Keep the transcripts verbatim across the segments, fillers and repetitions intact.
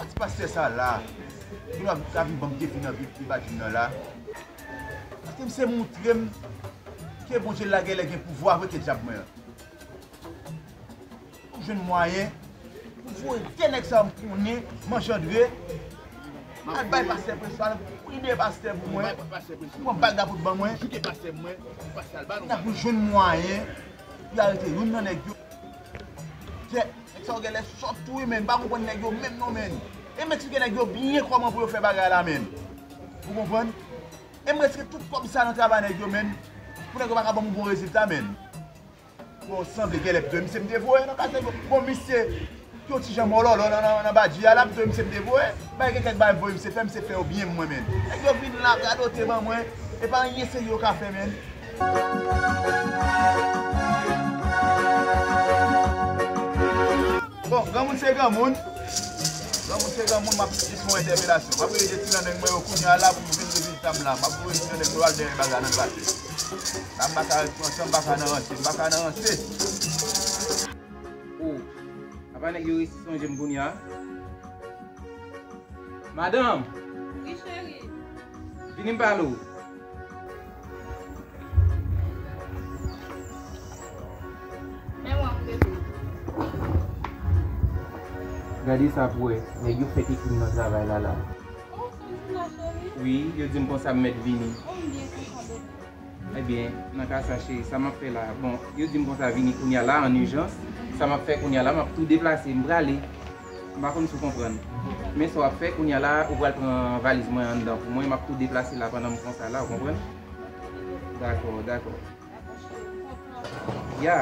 Ti pastè sa la, vin ap, ap vin ban m defi nan vi, vi badjim nan la. Paske misye montre m ke Bondye la genlè gen pouvwa vre ke dyab mwen an. Pou jwenn mwayen pou voye de nèg sa yo m konnen, Manjandre, al bay pastè Prensipal, priye pastè pou mwen, pran bag la pou l ban mwen. N ap jwenn mwayen pou y arete youn nan nèg yo. Kè, nèg sa yo genlè sòt tou wi, men m pa konprann nèg yo menm non, men. E m eksplike nèg yo byen kòman pou yo fè bagay la, men. Ou konprann? E m riske tout kòb sa nan travay nèg yo, men. Pou nèg yo pa ka ban m yon bon rezilta, men. Bon, sanble genlè pito e misye m te voye nan kaz nèg yo. Bon, misye ki yon ti jan mòlòlò nan, nan, nan badji a la, pito e misye m te voye. Bay gen kèk bagay m voye misye fè, misye fè yo byen mwen, men. Nèg yo vin la, radote ban mwen. E pa anyen serye yo ka fè, men. Bon, granmoun se granmoun. Granmoun se granmoun, m ap jis fè yon entèpelasyon. M ap rele ti nan nèg mwen yo kounye a la pou m vin rezilta m la. M ap voye ti nan nèg mwen yo al dèyè bagay nan pase. La m pa ka ret pran tan, m pa ka nan ranse, m pa ka nan ranse. Oh, apa nèg yo resi sonje m kounye a? Madanm! Wi, cheri. Vini m pale w. Men w ap rete. Gade sa pou wè. Nèg yo fèk ekri m nan travay la la. Oh, sa w di la, cheri? Wi, yo di m konsa m mèt vini. Oh, m byen kontan de sa. Ebyen, nan ka sa, cheri, sa m ap fè la, bon, yo di m konsa vini kounye a la, an ijans. Sa m ap fè kounye a la, m ap tou deplase, m prale. M pa konn si w konprann. Men sa w ap fè kounye a la, ou pral pran valiz mwen anndan pou mwen, m ap tou deplase la pandan m konsa la, ou konprann? Dakò, dakò. Ya.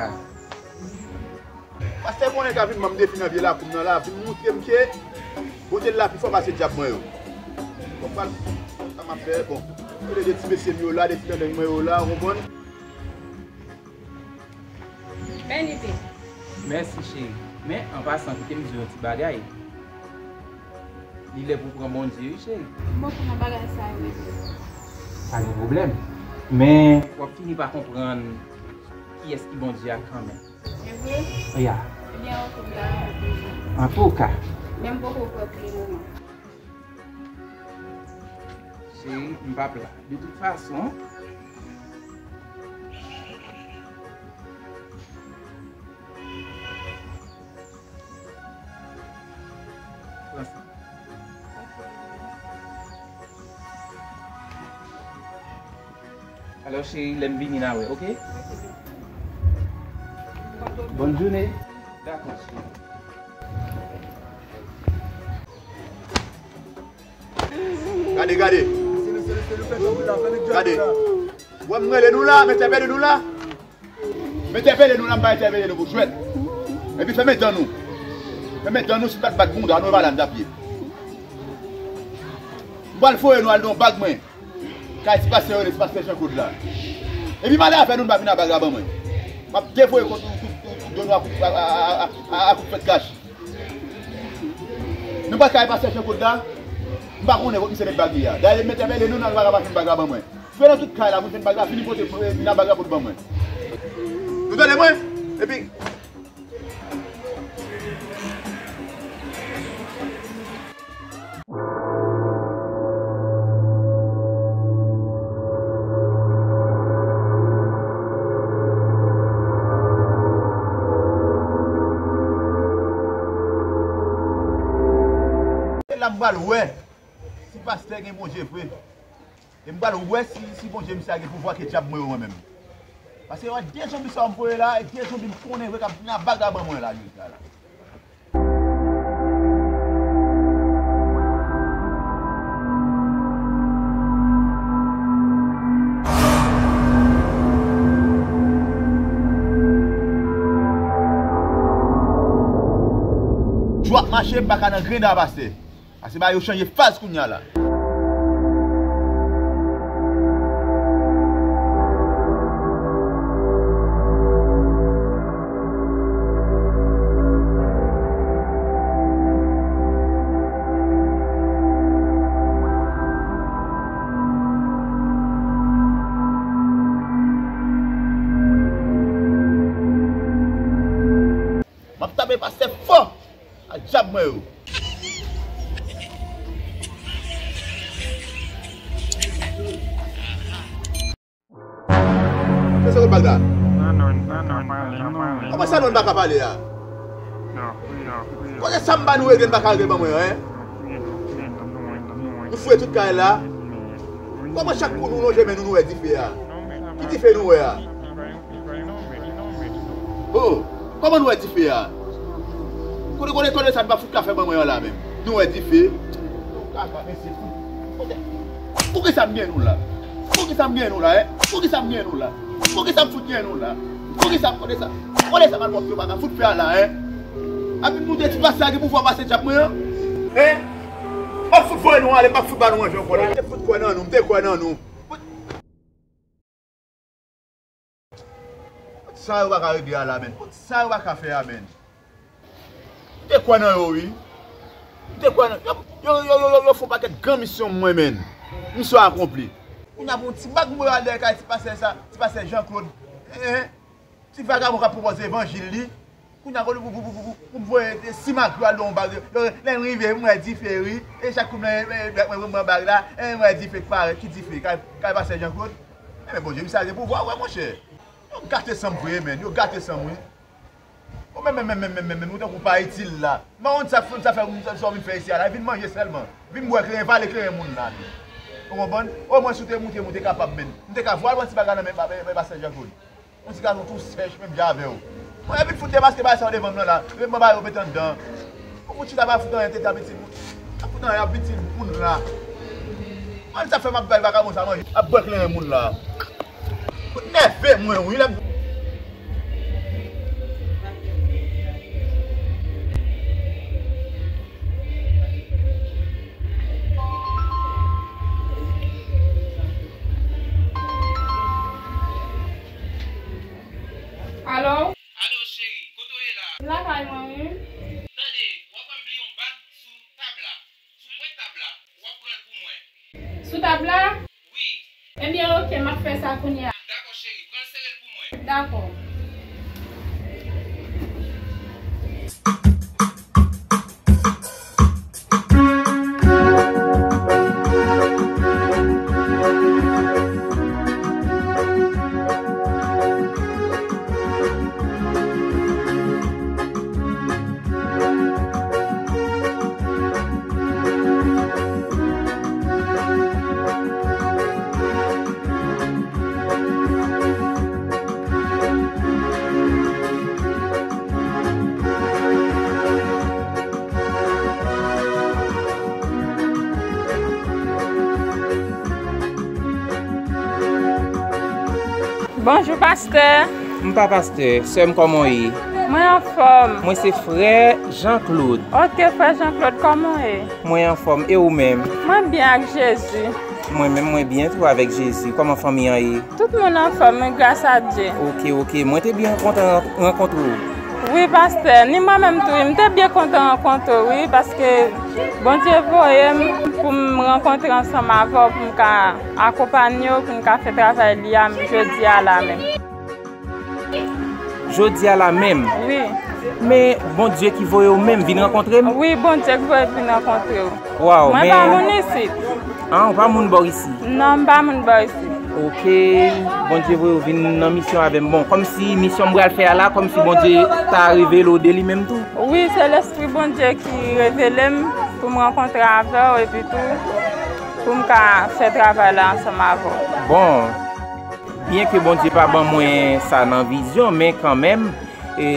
Pastè konnen ka vin ban m defi nan vye lakou m nan la, vin montre m ke Bondye la pi fò pase dyab mwen yo. Bon, pral, sa m ap fè, bon. Kote de ti mesye m yo la, de ti tandeng mwen yo la, ou konprann? Bèl ide. Mèsi, cheri. Men, an pasan, kite m di w yon ti bagay. Li lè pou w pran Bondye, wi, cheri. M poko nan bagay sa yo, mesye. Pa gen pwoblèm. Men, w ap fini pa konprann kiyès ki Bondye a kanmenm. Se vre? Ya. Ebyen, oke, m ta renmen konnen. Antouka. Men m poko prè pou le moman. Cheri, m p ap la. De tout fason, pran sa. Alò, cheri, lè m vini, n a wè, oke? Bòn jounen. Dakò, cheri. Gade, gade. Gade. Wè m rele nou la, m entèpele nou la. M entèpele nou la, m pa entèpele nou pou jwèt. Epi fèmen dan nou. Fèmen dan nou, si n pa t bat bounda nou, e pa la n t ap ye. M pral voye nou al nan yon bag mwen. Kay ti pastè yo rele ti pastè Jean Claude la. Epi m ale avè nou, n pa vin a bag la ban mwen. M ap devoye kont nou kout, kout, kout do nou a kout, a, a kout fèt kach. Nou pa kay pastè Jean Claude la. M pa konnen kot misye met bag li a. Dayè, m entèpele nou, n al bag la pa jwenn bag la ban mwen. Fè nan tout kay la, moun jwenn bag la, vini pote, vin a bag la pote ban mwen. Nou tande mwen? Epi se la m pral wè si pastè gen Bondye vre. E m pral wè si, si Bondye misye a gen pouvwa ke dyab mwen yo mwen menm. Paske wè de zonbi sa yo m voye la, e de zonbi m konnen vre k ap vin a bag la ban mwen la, jodi a la. Jou ap mache, m pa ka nan grenn a pastè. Pase ba yo chanje faz kounye a la. M ap tape pastè fò ak dyab mwen yo. Kote bag la? Kòman sa nou pa ka pale a? Kote sa m ba nou regle, n pa ka regle ban mwen an, en? Nou fouye tout kay la. Kòman chak kou nou lonje men nou, nou wè dife a? Ki dife nou wè a? Oh, kòman nou wè dife a? Kote, kote, kote sa n pa fout ka fè ban mwen an la menm? Nou wè dife. Poukisa m gen nou la? Poukisa m gen nou la, en? Poukisa m gen nou la? Poukisa m fout gen nou la? Poukisa m kote sa? Kote sa malpwòpte yo pa ka fout fè a la, en? Apre nou te ti pastè a gen pouvwa pase djab mwen an? En? M ap fout voye nou ale, m ap fout ba nou manje ankò la. M te fout kwè nan nou, m te kwè nan nou. Sa yo pa ka regle a la, menn. Sa yo pa ka fè a, menn. M te kwè nan yo, wi. M te kwè nan yo. Yo, yo, yo, yo, yo fè yon pakèt gran misyon mwen, menn. Misyon akonpli. Kounye a pou yon ti bag mwen al dèyè kay ti pastè sa, ti pastè Jean Claude. Hein? Ti vagabon k ap pwopoze evanjil li. Kounye a pou, pou, pou, pou, pou, pou m voye te simak yo al nan yon bag. Yo, lè m rive, m wè dife, wi. E chak kou m nan, e, e, m wè bag la, e m wè dife k parèt. Ki dife? Kay, kay pastè Jean Claude? Enben, Bondye, misye a gen pouvwa, wè, monchè. Yo gate san m vre, menn. Yo gate san m, wi. Ou menm, menm, menm, menm, menm, menm, ou tankou pa itil la. Mwen, sa, sa fè, sa, sa w vin fè isi a la? Vin manje sèlman. Vin bwè kleren, vale kleren moun la. Ou konprann? Omwen, si w te moute, m te kapab, menn. M te ka voye al pran ti bagay nan men pa, pa, pa, pastè Jean Claude. Yon ti gason tou sèch, menm jan avè w. Mwen, epi fout depaske bagay sa yo devan m nan la. Epi mwen ba yo pete anndan. Ou fout chita pa fout anyen tete a pitit moun. A fout anyen a pitit moun la. Mwen, sa fè m ap bay vagabon sa manje. Ap bwè kleren moun la. Ou nève mwen, wi, lè m Alo? Alo, cheri, kote w ye la? Lakay mwen, wi. Tande, w ap wè m bliye yon bag sou tab la. Sou pwent tab la. W ap pran l pou mwen. Sou tab la? Wi. Ebyen, oke, m ap fè sa kounye a. Dakò, cheri, pran l sere l pou mwen. Dakò. Bonjou, pastè. M pa pastè, sè m, kòman w ye? Mwen anfòm. Mwen se frè Jean Claude. Oke, frè Jean Claude, kòman w ye? Mwen anfòm, e ou menm? Mwen byen ak Jezi. Mwen menm, mwen byen tou avèk Jezi. Kòman fanmi an ye? Tout moun anfòm, wi, gras a Dye. Oke, oke. Mwen te byen kontan ran-, rankontre w. Wi, pastè. Ni mwen menm tou, wi, m te byen kontan rankontre w, wi, paske Bondye voye m pou m rankontre ansanm avè w, pou m ka akonpanye w, pou m ka fè travay li a jodi a la menm. Jodi a la menm? Wi. Men Bondye ki voye w menm vin rankontre m? Wi, Bondye ki voye m vin rankontre w. Waw, mwen pa moun isit. Ah, ou pa moun bò isi? Non, m pa moun bò isi. Oke, Bondye voye w vin nan misyon avè m. Bon, kòmsi misyon m pral fè a la, kòmsi Bondye ta revele w de li menm tou? Wi, se Lespri Bondye ki revele m pou m rankontre avè w epi tou pou m ka fè travay la ansanm avè w. Bon, byenke Bondye pa ban mwen sa nan vizyon, men kanmenm, e,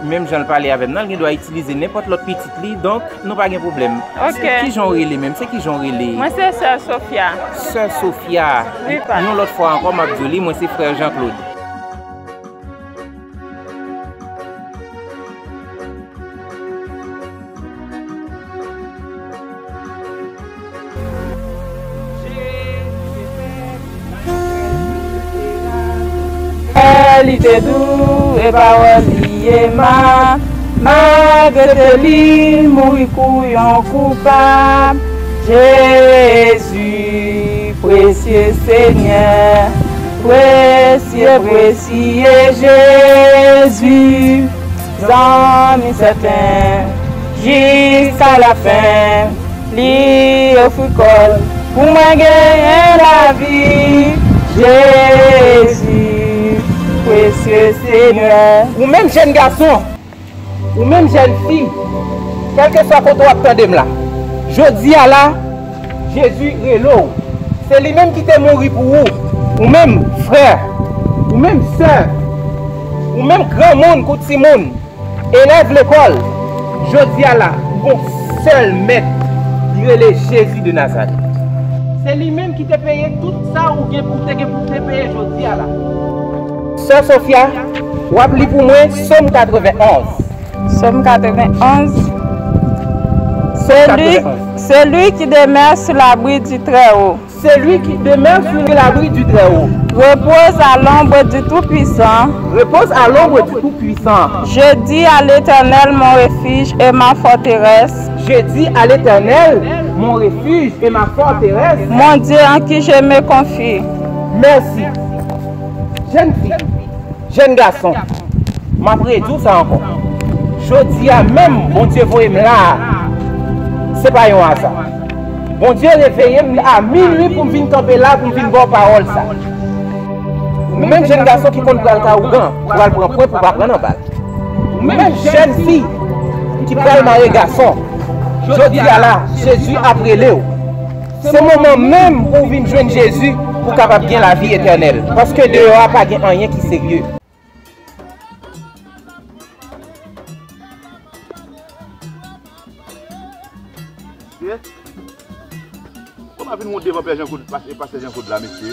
menm jan l pale avè m nan, l gen dwa itilize nenpòt lòt pitit li, donk, nou pa gen pwoblèm. Oke. Se kijan w rele menm? Se kijan w rele? Mwen se sè Sofia. Sè Sofia. Wi, pa. Yon lòt fwa ankò, m ap di w li, mwen se frè Jean Claude. Li te dou e pawòl li ye ma, malgre te li mouri kou yon koupab. Jezi, presye Senyè, presye, presye Jezi. Zanmi sèten, jiska lafen, li ofri kò l pou mwen genyen lavi. Jezi, Mesye, Senyè. Ou menm jèn gason, ou menm jèn fi, kèlkeswa kote w ap tande m la, jodi a la, Jezi rele w. Se li menm ki te mouri pou ou. Ou menm frè, ou menm sè, ou menm granmoun kou timoun, elèv lekòl, jodi a la, ou gon sèl mèt, li rele Jezi de Nazarèt. Se li menm ki te peye tout sa ou gen pou te gen pou te peye jodi a la. Sè Sofia, w ap li pou mwen Sòm katrevenn onz. Psaume quatre-vingt-onze. Celui, celui qui demeure sous l'abri du Très-Haut. Celui qui demeure sous l'abri du Très-Haut. Repose à l'ombre du Tout-Puissant. Repose à l'ombre du Tout-Puissant. Je dis à l'Éternel, mon refuge et ma forteresse. Je dis à l'Éternel, mon refuge et ma forteresse. Mon Dieu en qui je me confie. Mèsi. Jèn fi, jèn gason, m ap redi w sa ankò. Jodi a menm, Bondye voye m la a. Se pa yon aza. Bondye reveye m a minwi pou m vin kanpe la, pou m vin ba w pawòl sa. Ou menm jèn gason ki konn pral ka ougan, ou pral pran pwen pou w pa pran nan bal. Ou menm jèn fi ki pral mare gason, jodi a la, Jezi ap rele w. Se moman menm pou w vin jwenn Jezi pou w kapab gen lavi etènèl. Paske deyò a pa gen anyen ki serye. Mesye, kòman vin wont devan pè Jean Claude, pastè, pastè Jean Claude la, mesye?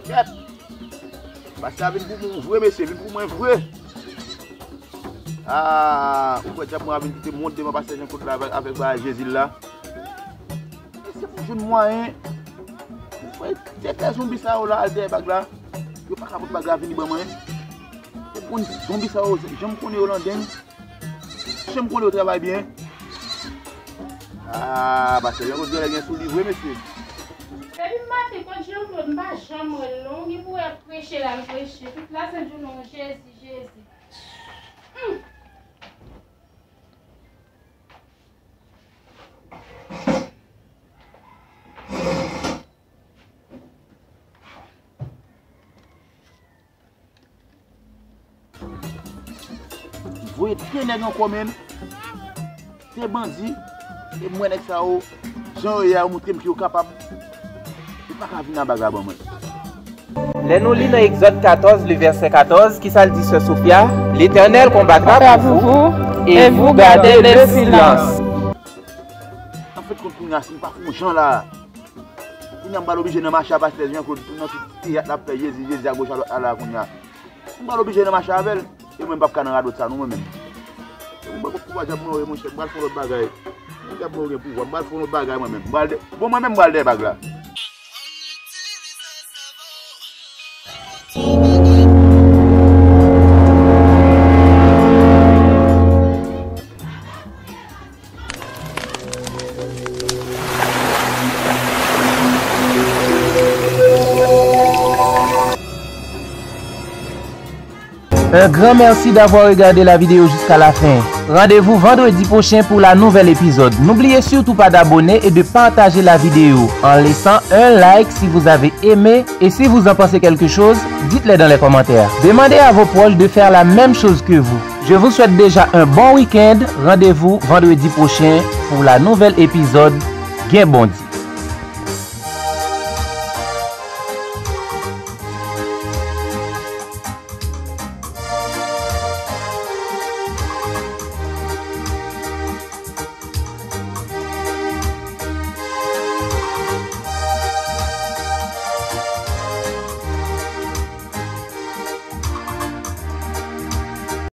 Kèt! Pastè a vin pou mwen vre, mesye, vin pou mwen vre. Ah, ou kwè dyab mwen a vin kite m wont devan pastè Jean Claude la avèk, avèk bagay Jezi la? E se pou jwenn mwayen pou fè tètè zonbi sa yo la al dèyè bag la. Yo pa ka pot bag la vini ban mwen. E bon zonbi sa yo, jan m konnen yo landeng, jan m konnen yo travay byen. Ah, pastè Jean Claude genlè gen sou li vre, mesye. Depi maten, kot Jean Claude, m pa janm wè l non. Ou gen pou wè preche l al preche. Tout lasent jounen, Jezi, Jezi. Hmm. Voye de nèg ankò, menm. De bandi. E m wè nèg sa yo, jan yo ye a, yo montre m ke yo kapab. Yo pa ka vin a bag la ban mwen. Lè nou li nan Egzòd katòz, le vèsè katòz, ki sa l di, sè Sofia? L'Éternel combattra pour vous et vous gardez le silence. Anfèt, kont kounye a, si m pa fè yon jan la, kounye a m pral oblije nan mache a pastè Jean Claude, nan tout teyat l ap fè Jezi, Jezi, agoch, adwat la, kounye a. M pral oblije nan mache avè l. E mwen, m p ap ka nan radòt sa non, mwen menm. E mwen, pouvwa dyab mwen yo ye, monchè, m pral fè yon lòt bagay. Pouvwa dyab mwen yo gen pouvwa, m pral fè yon lòt bagay mwen menm. M pral de-, bon, mwen menm, m pral dèyè bag la. Un grand merci d'avoir regardé la vidéo jusqu'à la fin. Rendez-vous vendredi prochain pour la nouvelle épisode. N'oubliez surtout pas d'abonner et de partager la vidéo en laissant un like si vous avez aimé et si vous en pensez quelque chose, dites-le dans les commentaires. Demandez à vos proches de faire la même chose que vous. Je vous souhaite déjà un bon week-end. Rendez-vous vendredi prochain pour la nouvelle épisode. Gen Bondye.